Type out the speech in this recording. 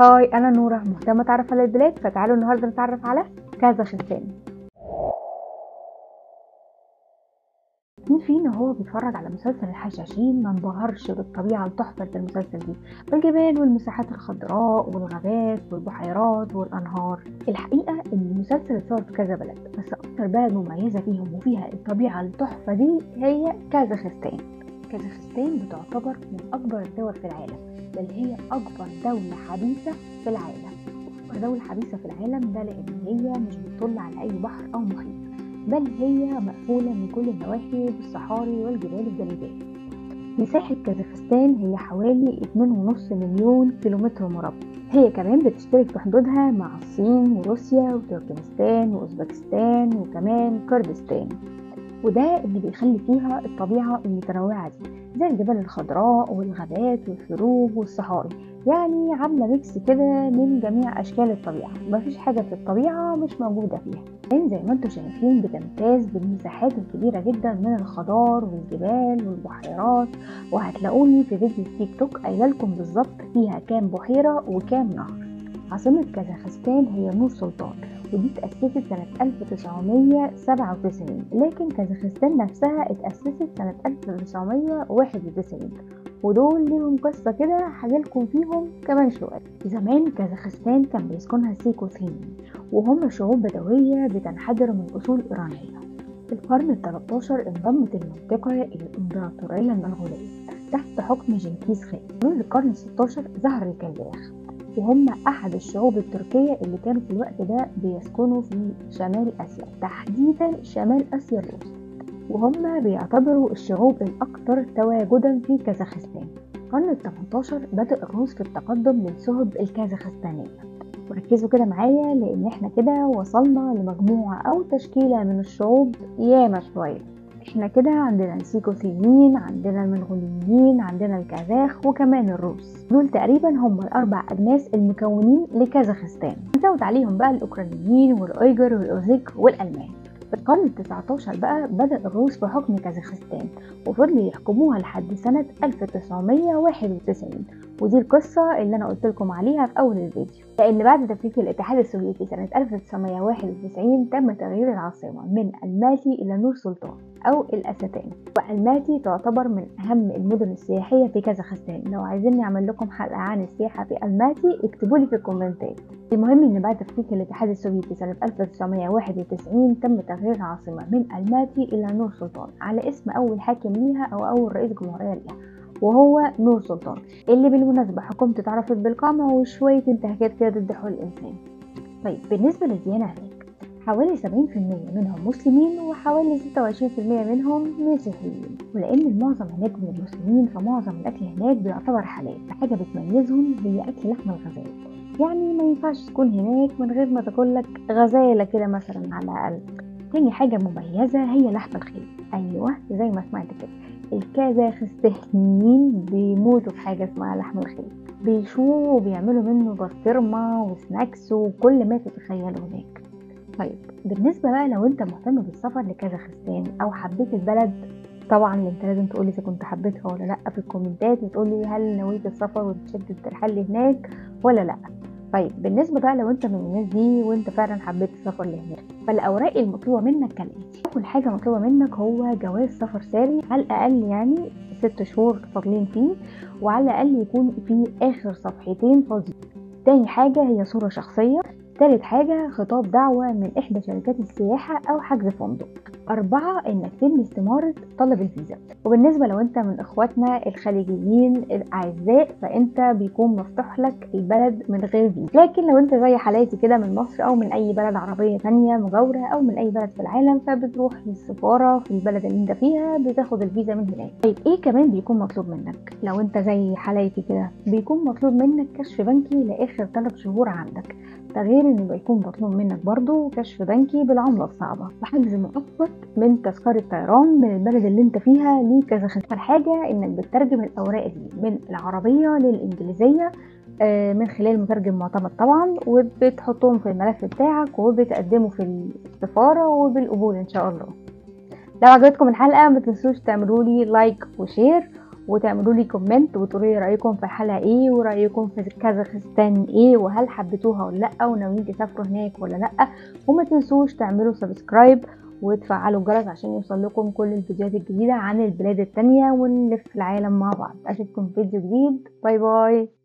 Hi، انا نورة، مهتمة اتعرف على البلاد، فتعالوا النهاردة نتعرف على كازاخستان. مين فينا هو بيتفرج على مسلسل الحشاشين ما انبهرش بالطبيعة التحفة في المسلسل دي، بالجبال والمساحات الخضراء والغابات والبحيرات والأنهار؟ الحقيقة إن المسلسل اتصور في كذا بلد، بس أكتر بلد مميزة فيهم وفيها الطبيعة التحفة دي هي كازاخستان. كازاخستان بتعتبر من أكبر الدول في العالم، بل هي أكبر دولة حديثة في العالم. أكبر دولة حديثة في العالم ده لأن هي مش بتطل على أي بحر أو محيط، بل هي مقفولة من كل النواحي بالصحاري والجبال الجليدية. مساحة كازاخستان هي حوالي 2.5 مليون كيلومتر مربع. هي كمان بتشترك في حدودها مع الصين وروسيا وتركمستان وأوزبكستان وكمان كردستان، وده اللي بيخلي فيها الطبيعة المتنوعة دي زي الجبال الخضراء والغابات والثلوج والصحاري، يعني عاملة mix كده من جميع أشكال الطبيعة، مفيش حاجة في الطبيعة مش موجودة فيها. زي ما انتم شايفين بتمتاز بالمساحات الكبيرة جدا من الخضار والجبال والبحيرات، وهتلاقوني في فيديو التيك توك قايله لكم بالظبط فيها كام بحيرة وكام نهر. عاصمة كازاخستان هي نور سلطان، ودي اتأسست سنة 1997، لكن كازاخستان نفسها اتأسست سنة 1991، ودول ليهم قصة كده هجيلكم فيهم كمان شوية. زمان كازاخستان كان بيسكنها السيكوثيين، وهم شعوب بدوية بتنحدر من أصول إيرانية. في القرن ال13 انضمت المنطقة إلى الإمبراطورية المنغولية تحت حكم جنكيز خان. من القرن ال16 ظهر الكازاخ، وهم أحد الشعوب التركية اللي كانوا في الوقت ده بيسكنوا في شمال آسيا، تحديدا شمال آسيا الوسطى، وهم بيعتبروا الشعوب الأكثر تواجدا في كازاخستان. القرن ال18 بدأ الروس في التقدم للسهب الكازاخستانية. وركزوا كده معايا لأن احنا كده وصلنا لمجموعة أو تشكيلة من الشعوب ياما شوية. احنا كده عندنا السيكوثيين، عندنا المنغوليين، عندنا الكازاخ، وكمان الروس. دول تقريبا هم الاربع اجناس المكونين لكازاخستان. نزود عليهم بقى الاوكرانيين والايجر والاوزيك والالمان. في القرن ال19 بقى بدأ الروس في حكم كازاخستان، وفضلوا يحكموها لحد سنة 1991، ودي القصة اللي أنا قلت لكم عليها في أول الفيديو. لأن بعد تفكيك الاتحاد السوفيتي سنة 1991 تم تغيير العاصمة من الماتي إلى نور سلطان أو الأستان. والماتي تعتبر من أهم المدن السياحية في كازاخستان. لو عايزين نعمل لكم حلقة عن السياحة في الماتي اكتبوا لي في الكومنتات. المهم إن بعد تفكيك الاتحاد السوفيتي سنة 1991 تم تغيير العاصمة من الماتي إلى نور سلطان على اسم أول حاكم ليها أو أول رئيس جمهورية ليها، وهو نور سلطان، اللي بالمناسبة حكومته اتعرفت بالقمع وشوية انتهاكات كده ضد حقوق الإنسان. طيب بالنسبة للديانة هناك حوالي 70% منهم مسلمين وحوالي 26% منهم مسيحيين، ولأن المعظم هناك من المسلمين فمعظم الأكل هناك بيعتبر حلال. فحاجة بتميزهم هي أكل لحم الغزال، يعني ما ينفعش تكون هناك من غير ما تاكلك غزالة كده مثلا على الأقل. تاني حاجة مميزة هي لحم الخيل. أيوة زي ما سمعت كده، الكازاخستانيين بيموتوا في حاجة اسمها لحم الخيل، بيشوه وبيعملوا منه بسطرمة وسناكس وكل ما تتخيلوا هناك. طيب بالنسبة بقى لو انت مهتم بالسفر لكازاخستان او حبيت البلد، طبعا انت لازم تقولي اذا كنت حبيتها ولا لا في الكومنتات، وتقولي هل نويت السفر وتشد الترحال هناك ولا لا. طيب بالنسبة بقى لو انت من الناس دي وانت فعلا حبيت السفر لهناك، فالاوراق المطلوبة منك كالاتي. اول حاجة مطلوبة منك هو جواز سفر ساري على الاقل يعني 6 شهور فاضلين فيه، وعلى الاقل يكون في اخر صفحتين فاضيين. تاني حاجة هي صورة شخصية. تالت حاجة خطاب دعوة من إحدى شركات السياحة أو حجز فندق. 4 إنك تملي استمارة طلب الفيزا. وبالنسبة لو أنت من إخواتنا الخليجيين الأعزاء فأنت بيكون مفتوح لك البلد من غير فيزا، لكن لو أنت زي حالاتي كده من مصر أو من أي بلد عربية تانية مجاورة أو من أي بلد في العالم، فبتروح للسفارة في البلد اللي أنت فيها بتاخد الفيزا من هناك. طيب إيه كمان بيكون مطلوب منك لو أنت زي حالاتي كده؟ بيكون مطلوب منك كشف بنكي لآخر 3 شهور عندك، ده غير انه بيكون مطلوب منك برضو كشف بنكي بالعملة الصعبة، وحجز مؤقت من تذكرة طيران من البلد اللي انت فيها لكازاخستان. حاجة انك بتترجم الاوراق دي من العربية للانجليزية من خلال مترجم معتمد طبعا، وبتحطهم في الملف بتاعك وبتقدمه في السفارة وبالقبول ان شاء الله. لو عجبتكم الحلقة ما تنسوش تعملوا لي like و share، وتعملوا لي comment وتقولوا لي رايكم في الحلقة ايه، ورايكم في كازاخستان ايه، وهل حبيتوها ولا لا، وناويين تسافروا هناك ولا لا. وما تنسوش تعملوا subscribe وتفعلوا الجرس عشان يوصل لكم كل الفيديوهات الجديدة عن البلاد التانية، ونلف العالم مع بعض. اشوفكم في فيديو جديد، bye bye.